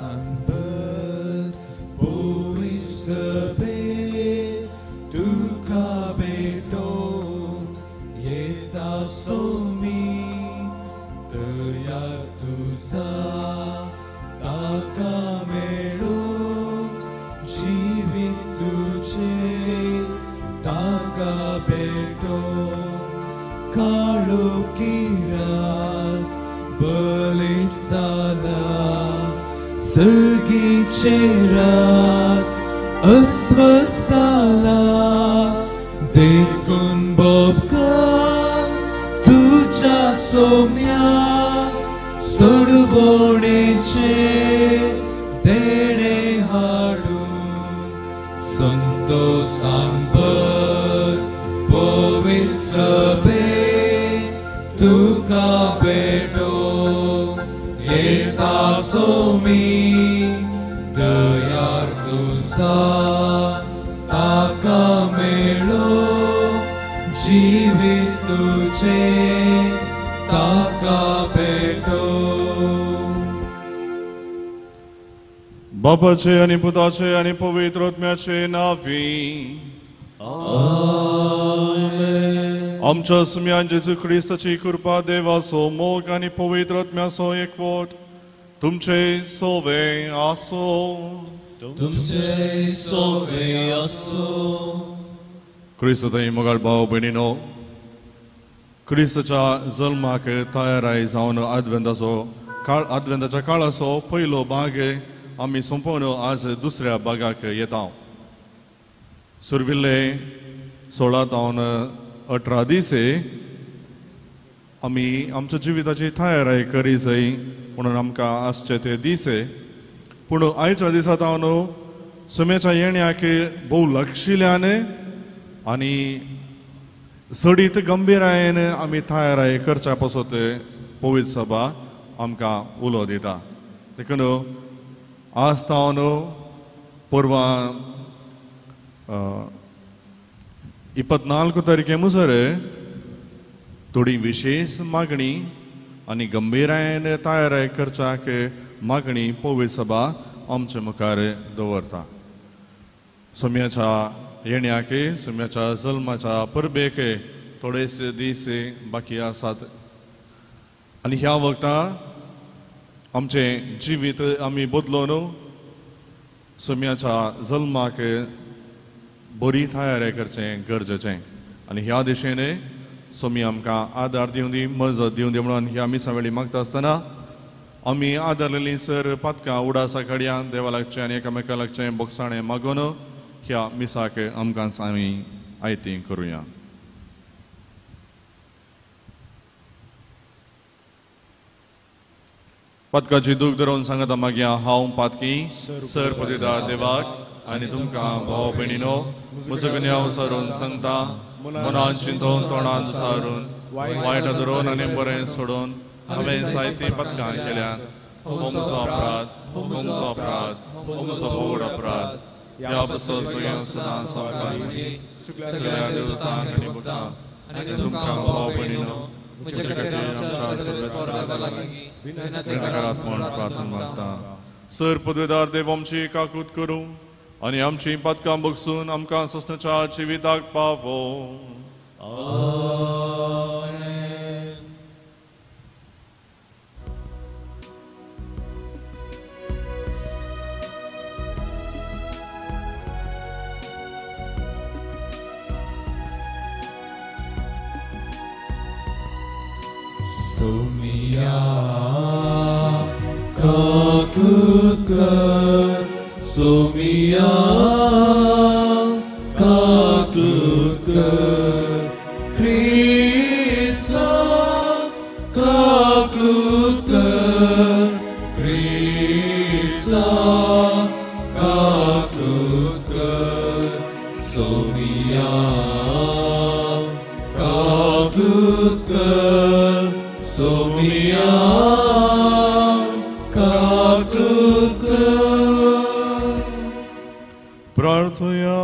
संतोसान पवित्र सभेत तुका भेटोवंक येता सोमी तयार तुजा ताका मेळूंक जिवीत तुजें ताका भेटोवंक काळोखी रास बलिसाला सर्गीचे राज अस्वसाला देखून बोबकाल तुज्या सोम्याक सोडवणेचे देणे हाडून संतोसान भर पवित्र सभेत तुका भेटोवंक येता सोमी तयार तुजा ताका मेळोवंक जिवीत तुजें ताका भेटोवंक. बापाचे आनी पुताचे आनी पवित्र आत्म्याचे नांवी आमेन. आमच्या सुम्यान जेजू क्रिस्ताची कृपा, देवाचो मोग आनी पवित्र आत्म्याचो एकवट तुमचे सोवे आसो. तुमचे सोवे आसो. क्रिस्तताई मोगाळ भाव भयणीनो, क्रिस्ताच्या जल्माक तयाराय जावन आदवेंताचो काळ, आदवेंताच्या काळाचो पयलो भाग आमी सोंपोवन आज दुसऱ्या भागाक येता. सुरविल्ले 16 तावन 18 दीस आमी आमच्या जिविताची तयाराय करी जाय म्हणून आमकां आसचे ते दीस. पूण आयच्या दिसा तावन सुम्याच्या येण्याक भोव लक्षिल्यान आनी सडीत गंभीरायेन आमी तयाराय करच्या पासत पवित्र सभा आमकां उलो दिता. देखून आज तावन परवां 24 तारखे मुसर थोडी विशेष मागणी आनी गंभीरायेन तयाराय करच्याक मागणी पवित्र सभा आमचे मुखार दवरता. सोम्याच्या येण्याक, सोम्याच्या जल्माच्या परबेक थोडेसे दीस बाकी आसात आनी ह्या वखता आमचें जिवीत आमी बदलोवन सोम्याच्या जल्माक बरी तयारी करचें गरजेचें आनी ह्या दिशेन सोमी आमकां आदार दिवं दी, मजत दिवं दी म्हणून ह्या मिसा वेळी मागता आसतना आमी आदारलेलीं सर पातकां उडासा काडया, देवा लागचें आनी एकामेका लागचें बोगसाणें मागून ह्या मिसाक आमकां आमी आयती करुया. पातकाची दूख धरून सांगता मागया, हांव पातकी सर पतिदार देवाक आनी तुमकां भाव भयणीनो म्हजो गुन्यांव सारून सांगता, मनान चिंतून तोंडान सारून वायट धरून आनी बरें सोडून हांवें जायतीं पातकां केल्यात. होमचो अपराध, होमचो अपराध, होमचो भोवड अपराध. ह्या पासत सदां सावकार सगळ्या देवतांक आनी भक्तांक आनी तुमकां भाव भयणीनो म्हजे खातीर आमच्या सर्वेस्परा लागीं विनंती करात म्हूण प्रार्थना मागता. सर पदवेदार देव आमची काकूत करूं आनी आमची पातकां बगसून आमकां सस्नाच्या जिविताक पावो. सोमिया काकूत कर, सोमिया काकूत कर, क्रिस्ता काकूत कर, क्रिस्ता काकूत कर, सोमिया काकूत कर, सोमिया काकूत कर. प्रार्थया.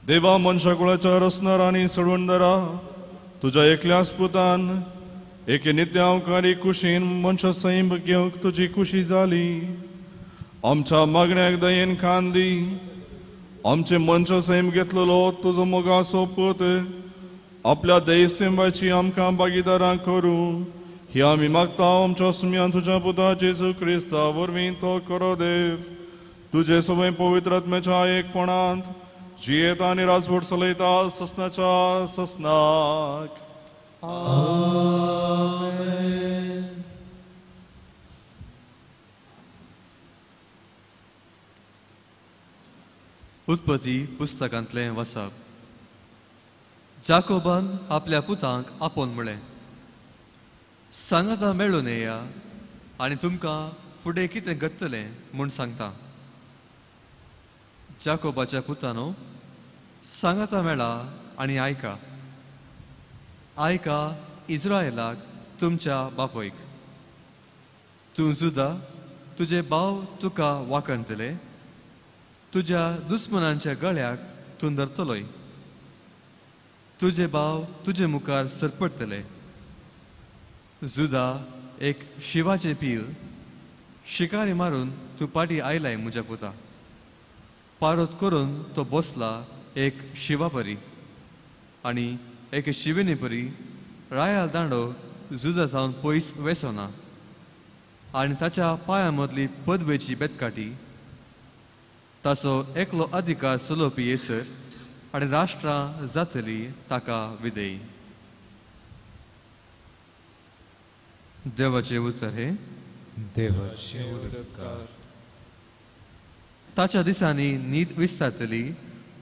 देवा मनशाकुळाच्या रचणार आनी सोडवणदारा, तुज्या एकल्याच पुतान एके नित्यांकारी कुशीन मनशा सैम घेवंक तुजी खुशी जाली. आमच्या मागण्याक दयेन कान दी. आमचे मनशा सैम घेतलेलो तुजो मोगाचो पूत आपल्या दैव सैमाची आमकां भागीदारां करूं ही आमी मागता आमच्या सुम्यान तुज्या पुता जेजू क्रिस्ता वरवीं तो करो देव. तुजे सवय पवित्र आत्म्याच्या एकपणांत जियेता आनी राजवट चलयता ससनाच्या ससनाक. आमेन. उत्पत्ती पुस्तकांतलें वसप. जाकोबान आपल्या पुतांक आपोवन म्हळें, सांगाता मेळून येया आनी तुमकां फुडें कितें घडटलें म्हूण सांगता. जाकोबाच्या पुतानो, सांगाता मेळा आनी आयका. आयका इस्रायलाक तुमच्या बापयक. तूं जुदा, तुजे भाव तुका वाखणटले, तुज्या दुस्मनांच्या गळ्याक तूं धरतलोय. तुजे भाव तुजे मुखार सरपडटले. जुदा एक शिवाचें पील, शिकारी मारून तूं पाटी आयलाय म्हज्या पुता. पारोत करून तो बसला एक शिवा परी आनी एके शिवेने परी रायाल दांडो जुदा सावन पयस वेसोना आनी ताच्या पांयां मदली पदवेची बेतकाटी. ताचो एकलो अधिकार चलोवपी येसर आनी राष्ट्रां जातली ताका विधेय. देवाचें उतर हें. देवाचे उपकार. ताच्या दिसांनी नीत विस्तारतली,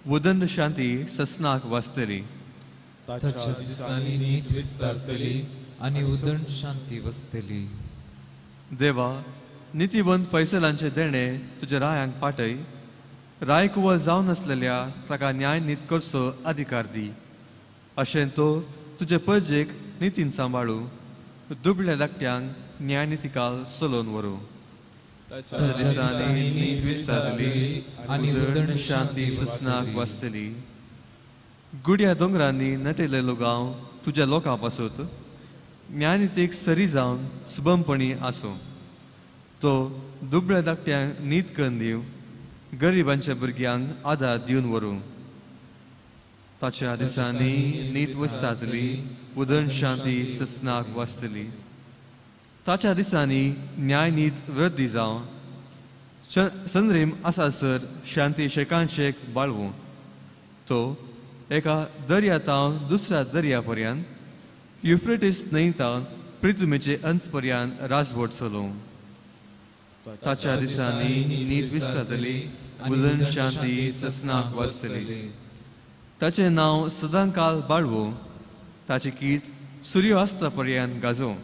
उदंड शांती ससनाक वाचतली. ताच्या दिसांनी नीत विस्तारतली आनी उदंड शांती वसतली. देवा, नितीवंत फैसलांचे देणें तुज्या रायांक पाटय. रायकुंवर जावन आसलेल्या ताका न्याय नीत करचो अधिकार दी. अशें तो तुजे परजेक नितीन सांबाळू, दुबळ्या धाकट्यांक न्यायनितिकाल चलोवन व्हरूं. ताच्या दिसांनी नीत विस्तारतली आनी उदंड शांती ससनाक वाचतली. गुड्या दोंगरांनी नटयलेलो गांव तुज्या लोकां पासत न्यायनितीक सरी जावन सुबमपणी आसूं. तो दुबळ्या धाकट्यांक नीत करून दिव, गरिबांच्या भुरग्यांक आदार दिवन व्हरूं. ताच्या दिसांनी नीत वसतातली, उदंड शांती ससनाक वाचतली. ताच्या दिसांनी न्याय नीत वृद्धी जावं, संद्रीम आसासर शांती शेकान शेक बाळवूं. तो एका दर्या तावन दुसऱ्या दर्या पर्यंत, युफ्रेटीस न्हंय तावन पृथ्वीचे अंत पर्यंत राजवट चलोवं. ताच्या दिसांनी नीत विस्तारतली, उदंड शांती ससनाक वाचतली. ताचें नांव सदांकाल बाळवूं, ताची कीर्त सुर्य आसता पर्यंत गाजोवं.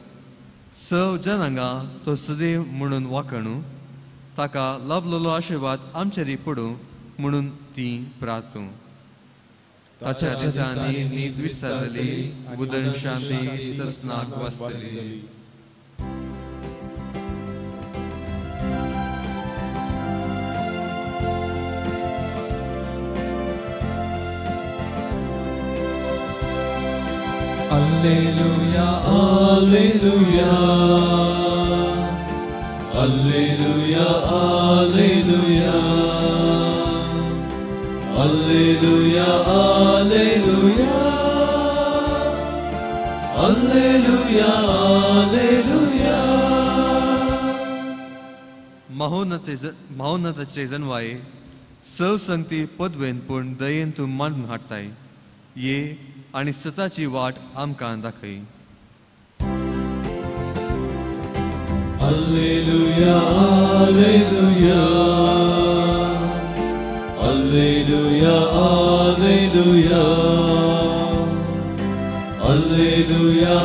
सव जनांगां तो सदैव म्हणून वाखणू, ताका लाभलेलो आशिर्वाद आमचेर पडूं म्हणून तीं प्रार्थू. ताच्या दिसांनी नीत विस्तारतली, उदंड शांती ससनाक वाचतली. Alleluia, Alleluia, Alleluia, Alleluia, Alleluia, Alleluia, Alleluia, Alleluia. महोन्नताचे जनवाये सव संगती पदवेन पूण दयेन तूं मांडून हाडटाय. ये आनी सताची वाट आमकां दाखय. Alleluia, Alleluia, Alleluia, Alleluia, Alleluia,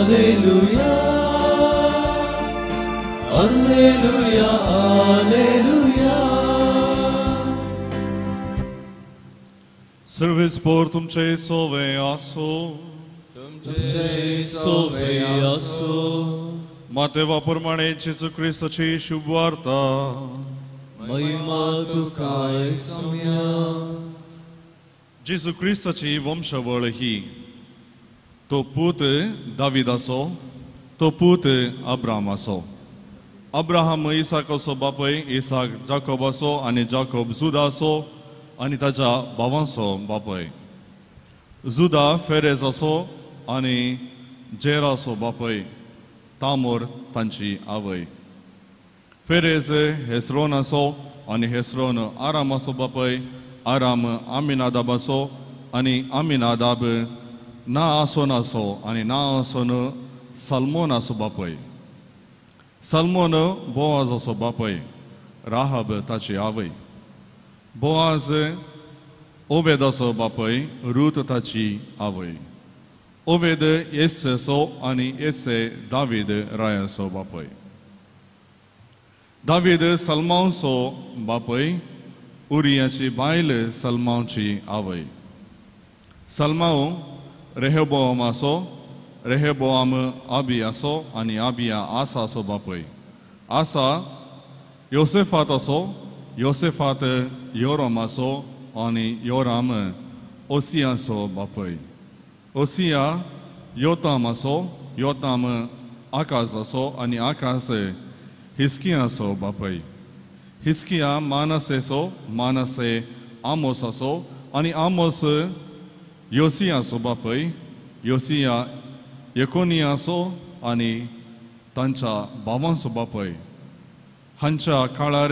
Alleluia, Alleluia, Alleluia. Service पोर तुमचे सोवे आसो. तुमचे सोवे आसो. मातेवा प्रमाणे जेजू क्रिस्ताची शुभवार्ता. महिमा तुका सोम्या. जेजू क्रिस्ताची वंशावळ ही. तो पूत दाविदाचो, तो पूत अब्राहमाचो, अब्राहम इसाकाचो बापय, इसाक जाकोबाचो आनी जाकोब जुदाचो आनी ताच्या भावांचो बापय, जुदा फेरेजाचो आनी जेराचो बापय, तामोर तांची आवय, फेरेज हेस्रोनाचो आनी हेस्रोन आरामाचो बापय, आराम आमिनादाबाचो आनी आमिनादाब नाआसोनाचो आनी नाआसोन सल्मोनाचो बापय, सल्मोन बोआजाचो बापय, राहब ताची आवय, बोआज ओवेदाचो बापय, रूत ताची आवय, ओवेद येस्सेचो आनी येस्से दावीद रायाचो बापय, दावीद सल्मांवचो बापय, उरियाची बायल सल्मांवची आवय, सल्मांव रेहबोआमाचो, रेहबोआम आबियाचो आनी आबिया आसाचो बापय, आसा योसेफाताचो, योसेफात योरामाचो आनी योराम ओसियाचो बापय, ओसिया योतामाचो, योताम आकाजाचो आनी आकाज हिस्कियाचो बापय, हिस्किया मानसेचो, मानसे आमोसाचो आनी आमोस योसियाचो बापय, योसिया येकोनियाचो आनी तांच्या भावांचो बापय. हांच्या काळार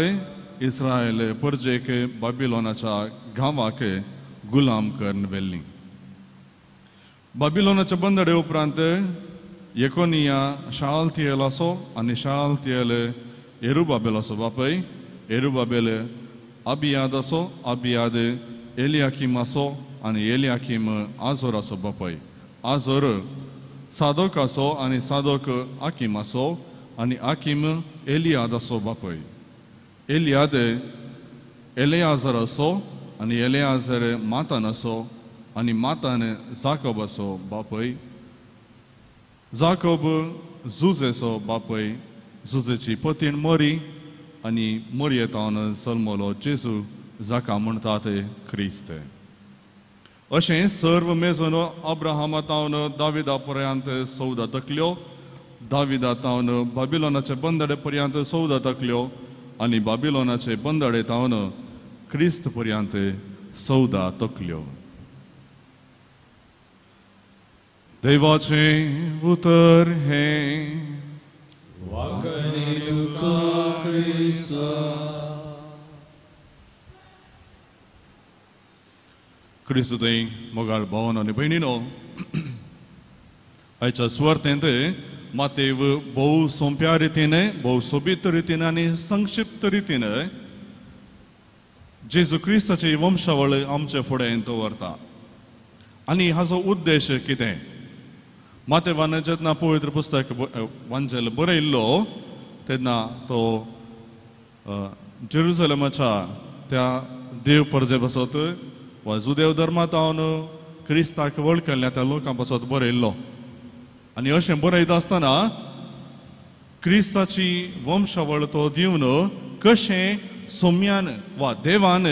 इस्रायल परजेक बाबिलोनाच्या गांवाक गुलाम करून व्हेल्ली. बाबिलोनाच्या बंदडे उपरांत येकोनिया शालतियेलाचो आनी शालतियेल एरुबाबेलाचो बापय, एरुबाबेल अबियादाचो, अबियाद एलियाकिमाचो आनी एलियाकीम आजोराचो बापय, आजोर सादोकाचो आनी सादोक आकिमाचो आनी आकीम एलियादाचो बापय, एलियाद एलियाजराचो आनी एलियाजर मातानाचो आनी मातान जाकोबाचो बापय, जाकोब जुजेचो बापय, जुजेची पतीण मरी आनी मरयेतावन जल्मलो जेजू जाका म्हणटात क्रिस्त. अशें सर्व मेजून अब्राहमा तावन दाविदा पर्यंत 14 तकल्यो, दाविदा तावन बाबिलोनाचे बंदडे पर्यंत 14 तकल्यो आनी बाबिलोनाचे बंदडे तावन क्रिस्त पर्यंत 14 तकल्यो. देवाचें उतर हें. वाकणी तुका क्रिस्ता. क्रिस्तुतय मोगाळ भावन आनी भयणीनो, आयच्या सुवार्थेंत मातेव भोव सोंप्या रितीन, भोव सोबीत रितीन आनी संक्षिप्त रितीन जेजू क्रिस्ताची वंशावळ आमचे फुडें दवरता. आनी हाचो उद्देश कितें? मातेवान जेन्ना पवित्र पुस्तक वांजेल बरयल्लो तेन्ना तो जेरुजलेमाच्या त्या देव परजे पासत वा जुदेव धर्मांत क्रिस्ताक वळखल्ल्या त्या लोकां पासत बरयल्लो. आनी अशें बरयता आसतना क्रिस्ताची वंशावळ तो दिवन कशें सोम्यान वा देवान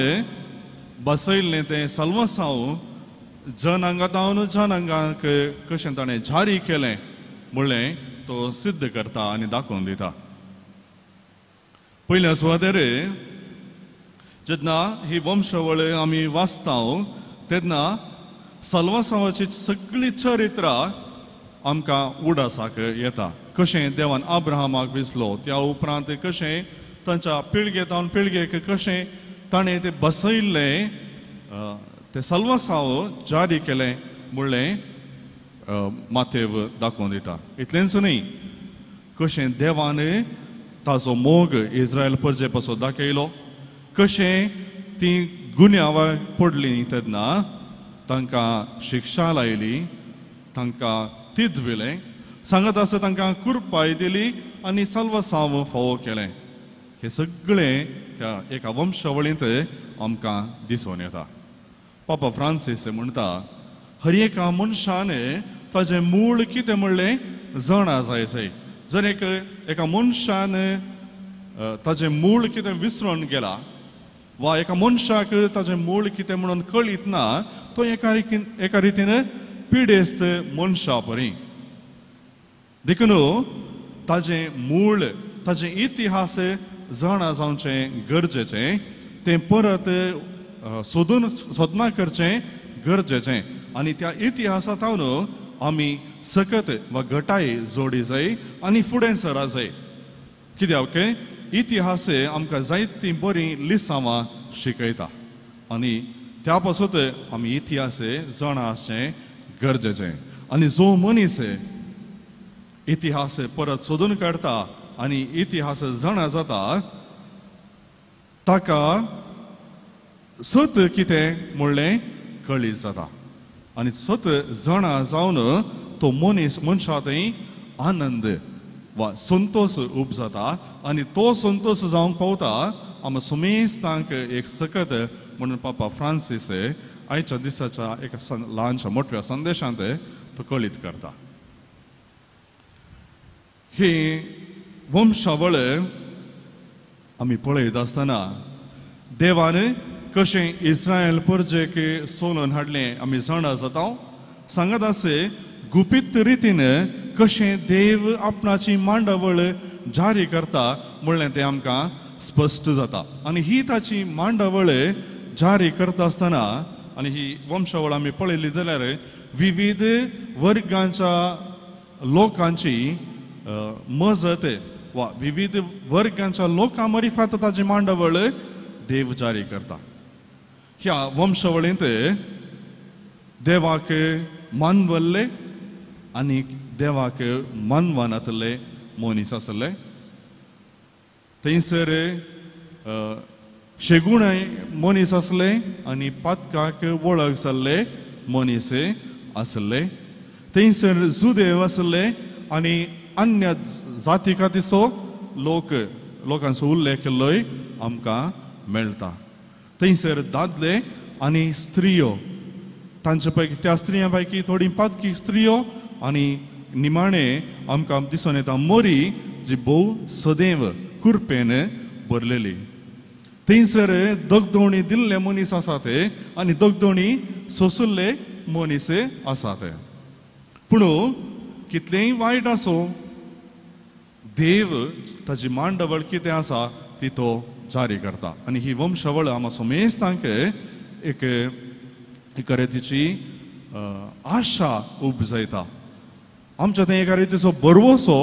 बसयल्लें तें सल्वसांव जनांगांत जनांगांक कशें ताणें जारी केलें म्हणलें तो सिद्ध करता आनी दाखोवन दिता. पयल्या सुवातेर जेन्ना ही वंशावळ आमी वाचता तेन्ना सल्वासांवाची सगळी चरित्रां आमकां उडासाक येता. कशें देवान अब्राहमाक विसलो, त्या उपरांत कशें तांच्या पिळगे तावन पिळगेक कशें ताणें तें बसयल्लें तें सल्वासांव जारी केलें म्हणलें मातेव दाखोवन दिता. इतलेंच न्हय, कशें देवान ताचो मोग इस्रायल परजे पासून दाखयलो, कशें ती गुन्यांवाक पडली तेन्ना तांकां शिक्षा लायली, तांकां तिदविलें, सांगत आसा तांकां कुरपाय दिली आनी सल्वसांव फावो केलें. हें सगळें त्या एका वंशावळींत आमकां दिसून येता. पापा फ्रांसीस म्हणटा, हर एका मनशान ताजें मूळ कितें म्हणलें जाणा जाय. जर एका मनशान ताजें मूळ कितें विसरून गेला वा एका मनशाक ताजें मूळ कितें म्हणून कळीत ना, तो एका रितीन पिडेस्त मनशा परी. देखून ताजें मूळ ताजें इतिहास जाणा जावचें गरजेचें, तें परत सोदून सोदना करचें गरजेचें आनी त्या इतिहासांतून आमी सकत वा घटाय जोडी जाय आनी फुडें सरा जाय. कित्याक इतिहास आमकां जायतीं बरीं लिसांवां शिकयता आनी त्या पासत आमी इतिहास जाणा आसचें गरजेचें. आनी जो मनीस इतिहास परत सोदून काडटा आनी इतिहास जाणा जाता ताका सत कितें म्हणलें कळीत जाता आनी सत जाणा जावन तो मनीस मनशा थंय आनंद वा संतोश उब जाता आनी तो संतोश जावंक पावता आमकां सुमेस्तांक एक सकत म्हणून पापा फ्रांसीस आयच्या दिसाच्या एका ल्हानशा मोठ्या संदेशांत तो कळीत करता. ही वंशावळ आमी पळयत आसतना देवान कशें इस्रायल परजेक सोलून हाडलें आमी जाणा जाता. सांगत आसे गुपीत रितीन कशें देव आपणाची मांडावळ जारी करता म्हणलें तें आमकां स्पश्ट जाता. आनी ही ताची मांडावळ जारी करता आसतना आनी ही वंशावळ आमी पळयली जाल्यार विविध वर्गांच्या लोकांची मजत वा विविध वर्गांच्या लोकां मरिफात ताची मांडावळ देव जारी करता. ह्या वंशावळींत देवाक मानवल्ले आनी देवाक मानवनातले मनीस आसले. थंयसर शेगुण मनीस आसले आनी पातकाक वळख जाल्ले मनीस आसले. थंयसर जुदेव आसले आनी अन्य जाती खातीचो लोक लोकांचो उल्लेख केल्लोय आमकां मेळटा. थंयसर दादले आनी स्त्रियो तांचे पैकी त्या स्त्रियां पैकी थोडी पातकी स्त्रियो आनी निमाणे आमकां दिसून येता मोरी जी भोव सदैव कुरपेन भरलेली. थंयसर दगदोणी दिल्ले मनीस आसात आनी दगदोणी सोंशिल्ले मनीस आसात. पूण कितलेंय वायट आसूं देव ताजी मांडावळ कितें आसा ती तो जारी करता आनी ही वंशावळ आमकां समेस्तांक एक एका रितीची आशा उपजयता, आमच्या थंय एका रितीचो भरवसो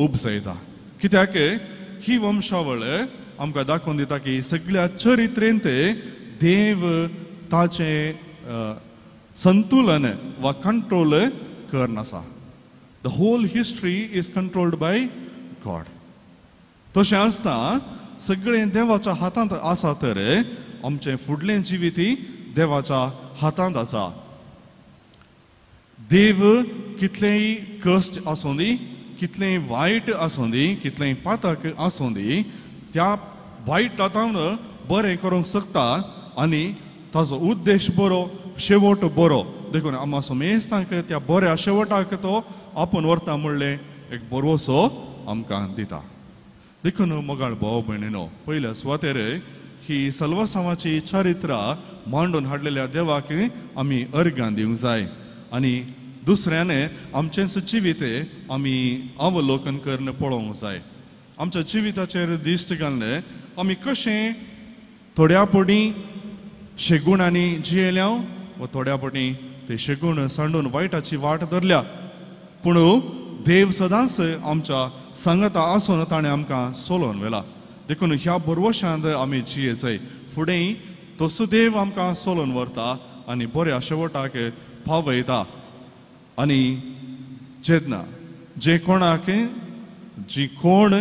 उपजयता. कित्याक ही वंशावळ आमकां दाखोवन दिता की सगळ्या चरित्रेंत देव ताचें संतुलन वा कंट्रोल करन आसा. The whole history is controlled by God. तशें आसता सगळें देवाच्या हातांत आसा तर आमचें फुडलें जिवीत देवाच्या हातांत आसा. देव कितलेंय कश्ट आसूं दी, कितलेंय वायट आसूं दी, कितलेंय पातक आसूं दी, त्या वायट हातान बरें करूंक शकता आनी ताजो उद्देश बरो, शेवट बरो. देखून आमकां समेस्तांक त्या बऱ्या शेवटाक तो आपूण व्हरता म्हणलें एक बरोसो आमकां दिता. देखून मोगाळ भाव भयणीनो, पयल्या सुवातेर ही सल्वसांवाची चरित्रां मांडून हाडलेल्या देवाक आमी अर्गां दिवंक जाय आनी दुसऱ्याने आमचेंच जिवीत आमी अवलोकन करून पळोवंक जाय. आमच्या जिविताचेर दिश्ट घालून आमी कशें थोड्या पटी शेगुणांनी जियेल्या वा थोड्या पटी ते शेगूण सांडून वायटाची वाट धरल्या, पूण देव सदांच आमच्या सांगाता आसून ताणें आमकां सोलोवन व्हेला. देखून ह्या भरवशांत आमी जियेचय. फुडें तसो देव आमकां सोलोवन व्हरता आनी बऱ्या शेवटाक पावयता. आनी जेन्ना जे कोणाक जी कोण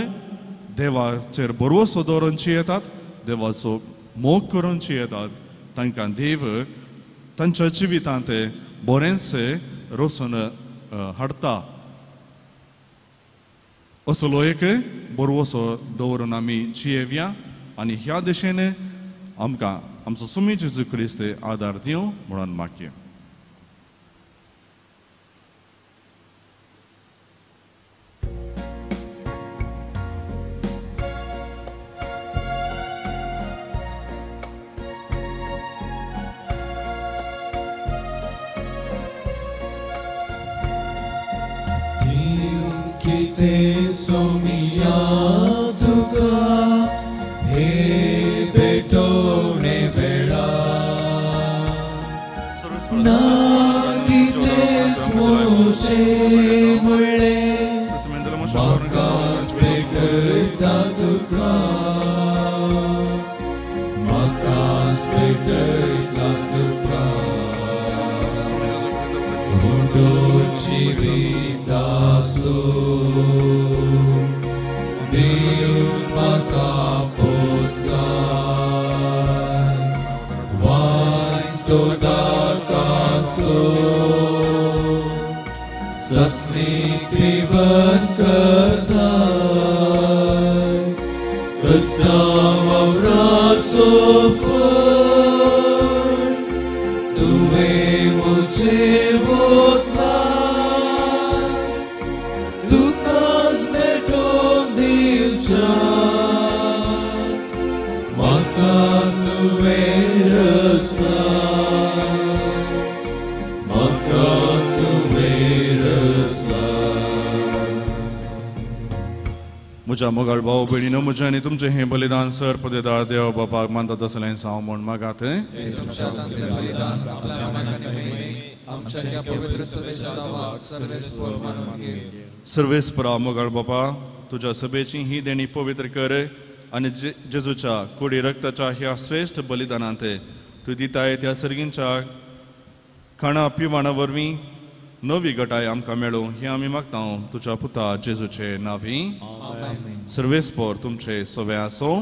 देवाचेर भरवसो दवरून जियेतात, देवाचो मोग करून जियेतात, तांकां देव तांच्या जिवितांत बरेंच रोसून हाडटा. असलो एक भरवसो दवरून आमी जियेवया आनी ह्या दिशेन आमकां आमचो सुमी जेजू क्रिस्त आदार दिवं म्हणून मागया. कितें सोमिया तुका हे भेटवणे वेळा ना कितें म्हणचें म्हणलें म्हाकाच भेटयता तुका म्हाकाच भेटयता तुका हुंडो जिविताचो देव म्हाका पोसाय वायतो दाकाचो ससनी पिवन करताय कस्तावराचो फळ तुवें म्हजेर वोतला तुकाच भेटोवन दिवच्या म्हाका तुवें रचला म्हाका तुवें रचला. म्हज्या मोगाळ भाव भयणीनो म्हजें आनी तुमचें हें बलिदान सर पदेदार देव बापाक मानता तसलें हांव म्हूण मागात. सर्वेस्परा मोगाळ बापा तुज्या सभेची ही देणी पवित्र कर आनी जेजूच्या कुडी रक्ताच्या ह्या श्रेश्ठ बलिदानांत तूं दिताय त्या सर्गींच्या खाणा पिवाणा वरवीं नवी गटाय आमकां मेळूं हें आमी मागता तुज्या पुता जेजूचे नांवी. सर्वेस्पर तुमचे सवे आसूं.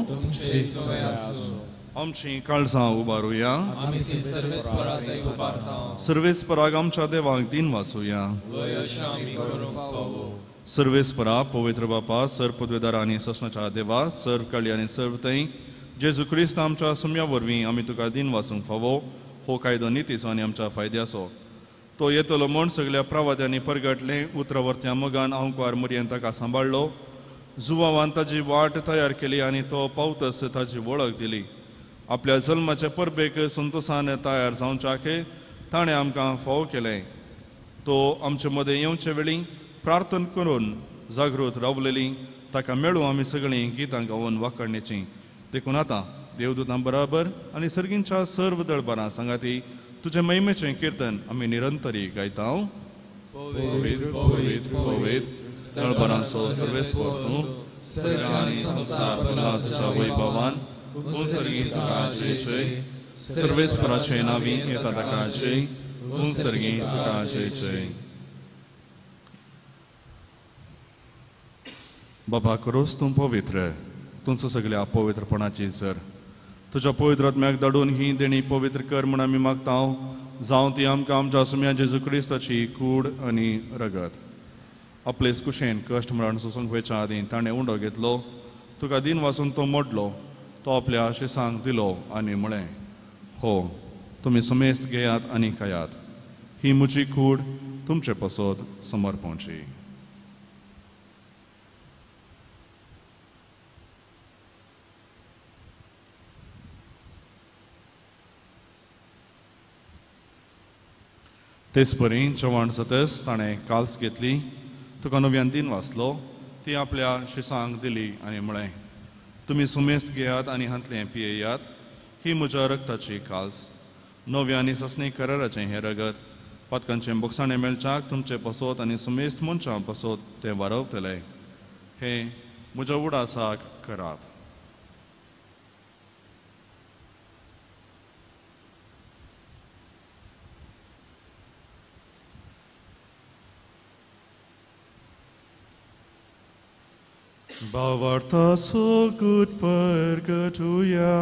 आमची काळजां उबारुया. सर्वेस्पराक आमच्या देवाक दिन वाचुया. सर्वेस्परा पवित्र बापा सर्व पदवेदार आनी ससनाच्या देवा सर्व काळी आनी सर्व थंय जेजू क्रिस्त आमच्या सुम्या वरवीं आमी तुका दिन वाचूंक फावो हो कायदो नितीचो आनी आमच्या फायद्याचो. तो येतलो म्हूण सगळ्या प्रवाद्यांनी परगटलें उतरावरत्या मोगान आंकवार मुरयेन ताका सांबाळ्ळो. जुवावान ताजी वाट तयार केली आनी तो पावतस ताजी वळख दिली. आपल्या जल्माचे परबेक संतोशान तयार जावच्याक ताणें आमकां फावो केलें. तो आमचे मदें येवचे वेळी प्रार्थना करून जागृत रावलेली ताका मेळूं आमी सगळीं गितां गावन वाकडण्याचीं. देखून आतां देवदूतां बराबर आनी सर्गींच्या सर्व दळबारां सांगाती तुजे महिमेचें किर्तन आमी निरंतरी गायता. पवित्र पवित्र पवित्र दळबारांचो सर्वेस्पर तूं सर्ग आनी संवसार भरला तुज्या वैभवान. उंसर्गी तुका जय जय. सर्वेस्पराचे नांवी येता ताका जय. उंसर्गी तुका जय जय. बाबा करोस तूं पवित्र तुमचो सगल्या पवित्रपणाची सर तुज्या पवित्र आत्म्याक धाडून ही देणी पवित्र कर म्हूण आमी मागता. जावं ती आमकां आमच्या सुम्या जेजू क्रिस्ताची कूड आनी रगत. आपलेच कुशेन कश्ट मरण सोसूंक वयच्या आदीं ताणें उंडो घेतलो तुका दिन वाचून तो मोडलो तो आपल्या शिसांक दिलो आनी म्हळें हो तुमी समेस्त घेयात आनी खायात ही म्हजी कूड तुमचे पासत समर्पणची. तेच परी जेवण जातच ताणें काल्स घेतली तुका नव्यान दिन वाचलो ती आपल्या शिसांक दिली आनी म्हळें तुमी सुमेस्त घेयात आनी हांतलें पियेयात ही म्हज्या रक्ताची काल्स नव्या आनी ससनी कराराचें हें रगत पातकांचें बोगसाणें मेळच्याक तुमचें पासत आनी सुमेस्त मनशां पासत तें वारवतलें. हें म्हज्या उडासाक करात. भावार्थाचो गूट परगटुया.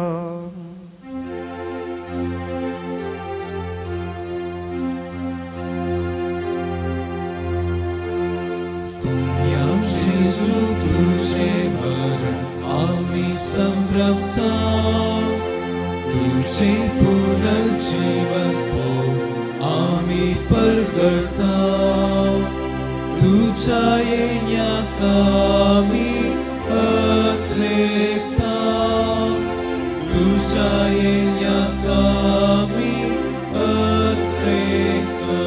सुम्या जेजू तुझे मरण आमी संभ्रमता तुझे पुनर्जीवन पोव आमी परगटता तुझ्या येण्याक आमी अथ्रेता तुझ्या येण्याक आमी अथ्रेता.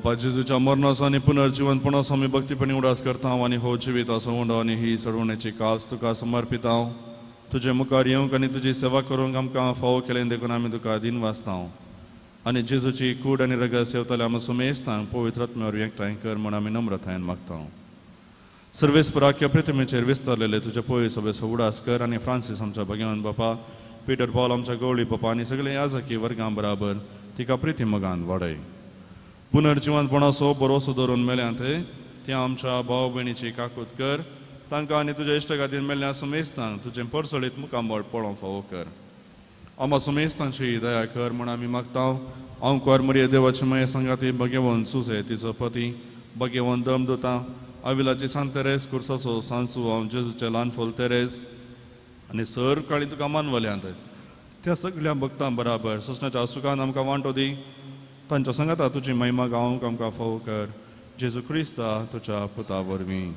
बापा जेजूच्या मरणाचो आनी पुनर्जिवनपणाचो आमी भक्तीपणी उडास करता आनी हो जिविताचो उंडो आनी ही चडवणेची कास तुका समर्पिता. तुजे मुखार येवंक आनी तुजी सेवा करूंक आमकां फावो केलें देखून आमी तुका दिन वाचता आनी जेजूची कूड आनी रगत सेवतले आमी सुमेस्तांक पवित्र आत्म्या वरवीं एकठांय कर म्हूण आमी नम्रतायेन मागता. सर्वेस्पराख्या प्रतिमेचेर विस्तारलेले तुजे पवित्र सभेचो उडास कर आनी फ्रांसीस आमच्या भगवान बापा, पीटर पॉल आमच्या गवळी बापा आनी सगळे याजकी वर्गां बराबर तिका प्रिती मोगान वाडय. पुनर्जिवनपणाचो भरोसो धरून मेल्यांत त्या आमच्या भाव भयणीची काकूत कर. तांकां आनी तुज्या इश्ट खातीर मेल्ल्या सुमेस्तांक तुजें परसळीत मुखामळ पळोवंक फावो कर. आमा सुमेस्तांची दया कर म्हूण आमी मागता. आंकवार मरिये देवाचे माये सांगाती भगेवन सुसे तिचो पती भगेवन दम दुता आविलाची सांत तेरेज कुर्साचो सांसू हांव जेजूचे ल्हान फुल तेरेज आनी सर काळी तुका मानवल्यांत त्या सगळ्या भक्तां बराबर ससनाच्या सुखान आमकां वांटो दी. तांच्या सांगाता तुजी महिमा गावंक आमकां फावो कर. जेजू क्रिस्ता तुज्या पुता वरवीं.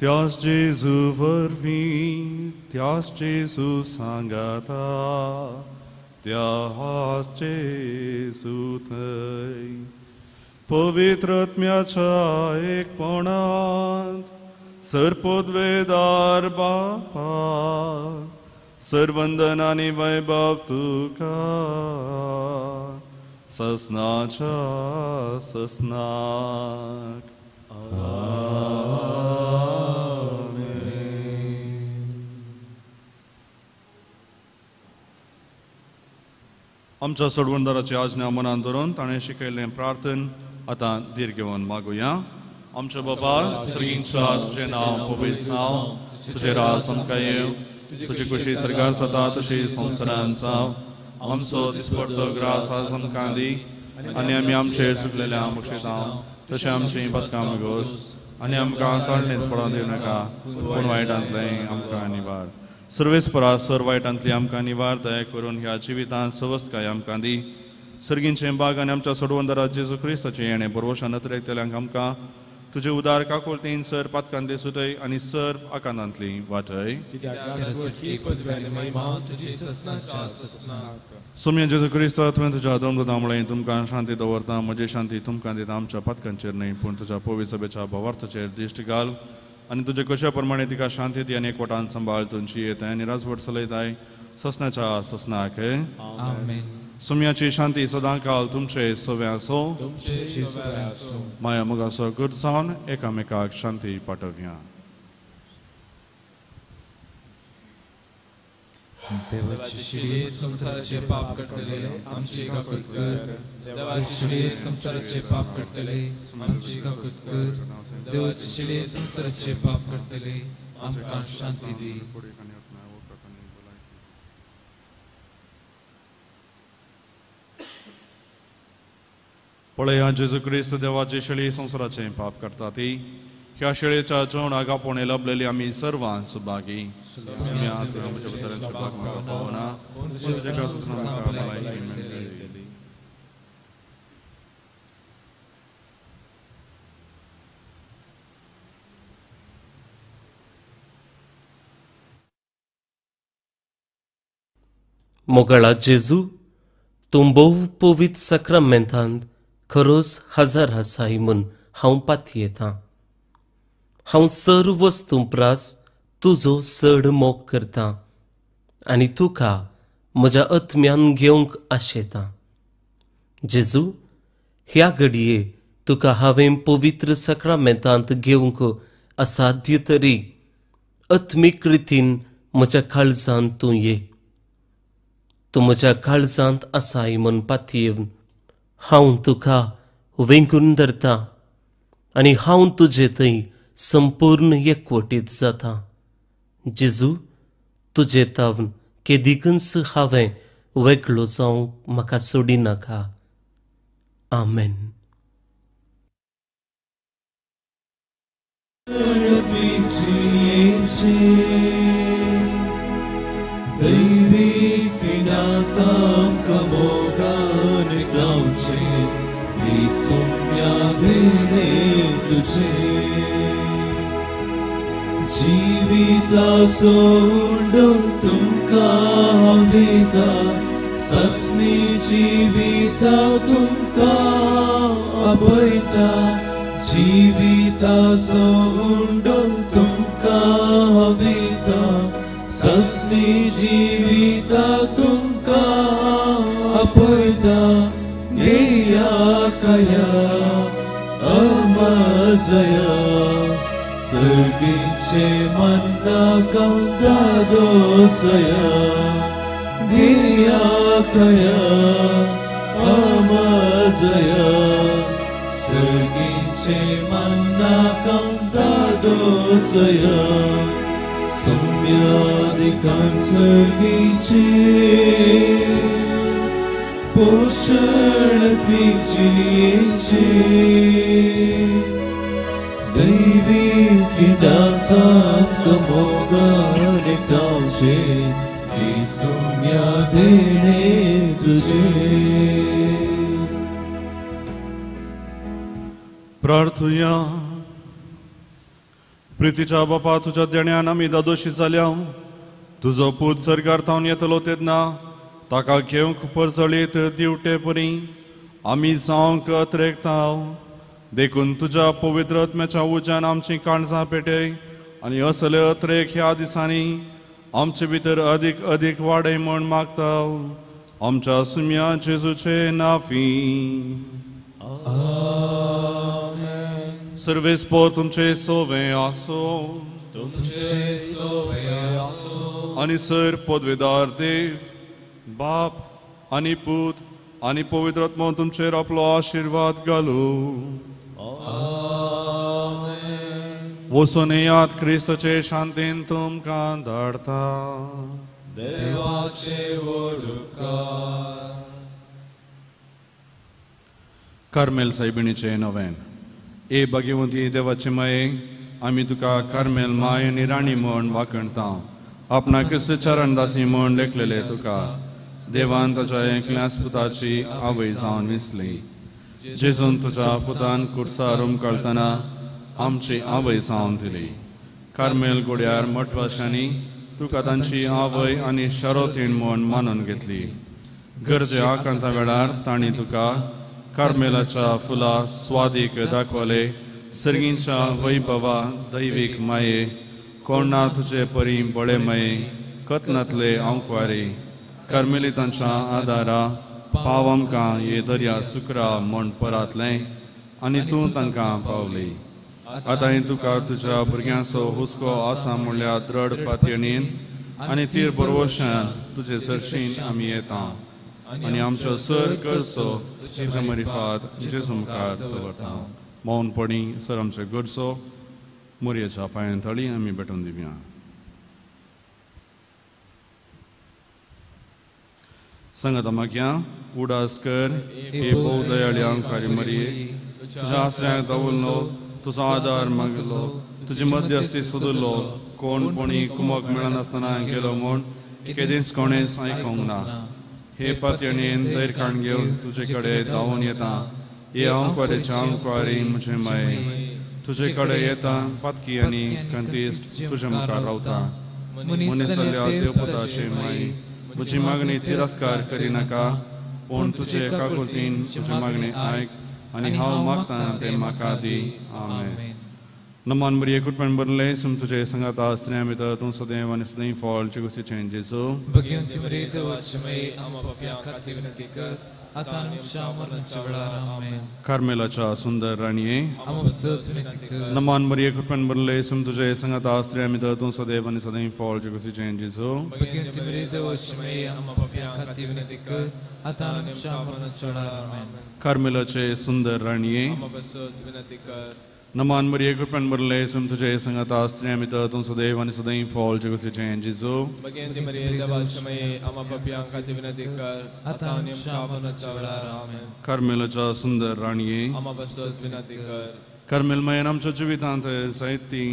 त्यास जेजू वरवीं, त्यास जेजू सांगाता, त्यास जेजू थंय पवित्र आत्म्याच्या एकपणांत सर्पोद्वेदार बापा सर्वंदन आनी वैभव तुका ससनाच्या ससनाक. आमच्या सोडवणदाराची आज्ञा मनान धरून ताणें शिकयल्लें प्रार्थन आतां धीर घेवन मागुया. आमच्या बाबा सर्गींच्या तुजें नांव पवित्र जावं, तुजें राज आमकां येवं, तुजी खुशी सरकार जाता तशी संवसारांत जावं. आमचो दिसपडतो ग्रास आज आमकां दी आनी आमी आमचेर चुकलेल्या बक्षिता तशें आमचीं पदकां गोस आनी आमकां ताळणेंत पडोवन दिवं नाका पूण वायटांतलें आमकां निवार. सर्वेस्परा सर वायटांतली आमकां निवार. दया करून ह्या जिवितांत सवस्तकाय आमकां दी. सर्गींचें बाग आनी आमच्या सोडवणदारा जेजू क्रिस्ताचें येणें बरवशान नतरेकतल्यांक आमकां तुजे उदार काकुळतीन सर पातकांतली सुटय आनी सर आकांतांतली वाटय. सोम्या जेजू क्रिस्ता तुवें तुज्या दमदोदा म्हळें तुमकां शांती दवरता, म्हजी शांती तुमकां दिता. आमच्या पातकांचेर न्हय पूण तुज्या पवित्र सभेच्या भावार्थाचेर दिश्ट घाल आनी तुजे कशा प्रमाणे तिका शांती दी आनी एकवटान सांबाळ. तुमची येताय आनी राजवट चलयताय ससनाच्या ससनाक. सुम्याची शांती सदां काल तुमचे सवे आसो. माया मोगाचो गुड जावन एकामेकाक शांती पाठोवया. देवाची शिडी संसाराचे पाप करतले आमची काकूत कर. देवाची शिडी संसाराचे पाप करतले आमची काकूत कर. देवाची शिडी संसाराचे पाप करतले आमकां शांती दी. पळया जेजू क्रिस्त देवाची शेळी संवसाराचें पाप करता ती ह्या शेळेच्या जेवणाक आपोवणें लभलेली आमी सर्वां सुभागी. मोगाळा जेजू, तूं भोव पवित्र साक्रामेंतांत खरोच हजार आसाय म्हूण हांव पातयेतां. हांव सर्व वस्तूं प्रास तुजो चड मोग करतां आनी तुका म्हज्या आत्म्यान घेवंक आशेतां. जेजू, ह्या घडये तुका हांवें पवित्र साक्रामेंतांत घेवंक असाध्य तरी आत्मीक रितीन म्हज्या काळजांत तूं ये. तूं म्हज्या काळजांत आसाय म्हूण पातयेवन हांव तुका वेंगून धरतां आनी हांव तुजे थंय संपूर्ण एकवटीत जाता. जेजू, तुजे तावन केदिकूच हांवें वेगळो जावंक म्हाका सोडिनाका. आमेन. जिविता सोडून तुमकां हांव दिता, सस्नी जिविता तुमकां आपयता जिविताचो उंडो तुमकां हांव दिता सस्नी जिविता तुमकां आपयता घेया काया अमजया सर्गीचे मन्ना दादोसया घेया काया अमजया सर्गीचे मन्ना दादोसया सम्यादिकान सर्गीचे पोषण पिजियेचे दैवी किडाकांक मोगान गावचे ती सुम्या देणे तुझे. प्रार्थुया. प्रितीच्या बापा तुज्या देण्यान आमी दादोशी जाल्या. तुजो पूत सरकार थावन येतलो तेन्ना ताका घेवंक परजळीत दिवटे परी आमी जावंक अत्रेकताव. देखून तुज्या पवित्र आत्म्याच्या उज्यान आमची काळजां पेटय आनी असले अत्रेक ह्या दिसांनी आमचे भितर अदीक अदीक वाडय म्हूण मागता. आमच्या सुम्या जेजूचे नाफी. सर्वेस्पोर तुमचे सोवे आसो तुमचे सोवे आसो. आनी सर पदवेदार देव बाप आनी पूत आनी पवित्र आत्मो तुमचेर आपलो आशिर्वाद घालू. वचून येयात क्रिस्ताचे शांतीन तुमकां धाडता. देवाचे व्हड उपकार. कार्मेल सायबिणीचें नवेन. ए भाग्यवंती देवाचे माये, आमी तुका कार्मेल माय आनी राणी म्हूण वाखणता. आपणा क्रिस्त चरणदासी म्हूण लेखलेले तुका देवान ताच्या एकल्याच पुताची आवय जावन विसली. जेजून तुज्या पुतान कुर्सार उमकळतना आमची आवय जावन दिली. कार्मेल गुड्यार मठवाशांनी तुका तांची आवय आनी शरोतीण म्हूण मानून घेतली. गरजे आकांता वेळार तांणी तुका कार्मेलाच्या फुला स्वादीक दाखवले. सर्गींच्या वैभवा दैवीक माये, कोणा तुजे परी बळे माये, कतनातले आंकवारी कार्मेलितांच्या आदारा पाव आमकां हे दर्या सुकरा म्हूण परातलें आनी तूं तांकां पावली. आतां तुका तुज्या भुरग्यांचो हुस्को आसा म्हणल्यार द्रढ पातयेन आनी तीर बरवशान तुजे सरशीन आमी येता आनी आमचो सर गरजो तुज्या मरिफात जेजू मुखार दवरता. मौनपणी सर आमचो गरजो मोरयेच्या पांयां थळी आमी भेटून दिवया. सांगात मागया उडास कर हे भोव दयाळी अंकारी मरिये, तुज्या आसऱ्याक दवरलो, तुजो आदार मागलो, तुजी मध्यस्थी सोदलो. कोण कोणी कुमक मेळनासतना गेलो म्हूण केदींच कोणेच आयकूंक ना. हे पातयेन धैर्यकाण घेवन तुजे कडेन धांवून येता. हे अंकवारीचे अंकवारी म्हजे माये, तुजे कडेन येता पातकी आनी कंतीस तुज्या मुखार रावता. मनीसल्या देवपुताचे माये, म्हजी मागणी तिरस्कार करिनाका, पूण तुजे काकुळतीन म्हजी मागणी आयक आनी हांव मागता तें म्हाका दी. आमेन. नमान मरिये कुटपण भरले सुम तुजे संगाता स्त्रियां भितर तूं सदैव आनी सदैव फळ चिकुसीचें जेजू. भगवंती मरिये देवाची माये, आमकां पाप्यां खातीर विनंती कर आतां आनी आमच्या मरणाच्या वेळार. आमेन. कार्मेलाच्या सुंदर राणये, आमकां पासत विनंती कर. नमान मरिये कुटपण भरले सुम तुजे संगाता स्त्रियां भितर तूं सदैव आनी सदैव फळ चिकुसीचें जेजू. भगवंती मरिये देवाची माये, आमकां पाप्यां खातीर विनंती कर आतां आनी आमच्या मरणाच्या वेळार. आमेन. कार्मेलाचे सुंदर राणये, आमकां पासत विनंती कर. नमान मरिये कृपेन भरले सुम तुजे संगाता स्त्रियां भितर तूं सदैव आनी सदैव फळ चिकुसीचें जेजू. भगवंती मरिये देवाची माये, आमकां पाप्यां खातीर विनंती कर आतां आनी आमच्या मरणाच्या वेळार. आमेन. कार्मेलाच्या सुंदर राणये, आमकां पासत विनंती कर. कार्मेल मायेन आमच्या जिवितांत जायतीं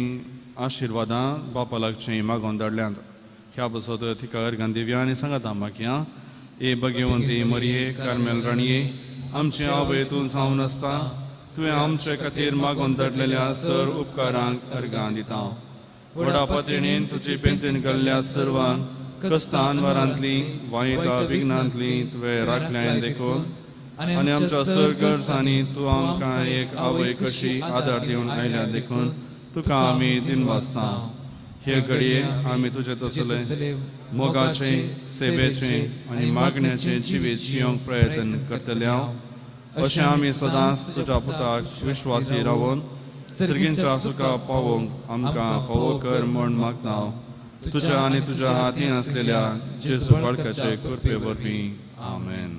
आशिर्वादां बापा लागचीं मागोवन धाडल्यांत. ह्या पासत तिका अर्गां दिवया आनी सांगाता मागया. ए भगवंती मरिये कार्मेल राणये, आमची आवय तूं जावन आसता. तुवें आमचे खातीर मागोवन धाडलेल्या सर उपकारांक अर्गां दिता. व्हडा पातयेन तुजी बेंतीन घाल्ल्या सर्वांक कश्टां अनवरांतली वायटा विघ्नांतली तुवें राखल्याय देखून आनी आमच्या सर गरजांनी तूं आमकां एक आवय कशी आदार दिवन आयल्या देखून तुका आमी दिनवासता. हे घडये आमी तुजे तसले मोगाचे सेवेचे आनी मागण्याचे जिवीत जियोंक प्रयत्न करतले अशें आमी सदांच तुज्या पुताक विश्वासी रावून सर्गींच्या सुखा पावोवंक आमकां फावो कर म्हूण मागता तुज्या आनी तुज्या हातीन आसलेल्या जेजू बाळकाचे कृपे वरवीं. आमेन.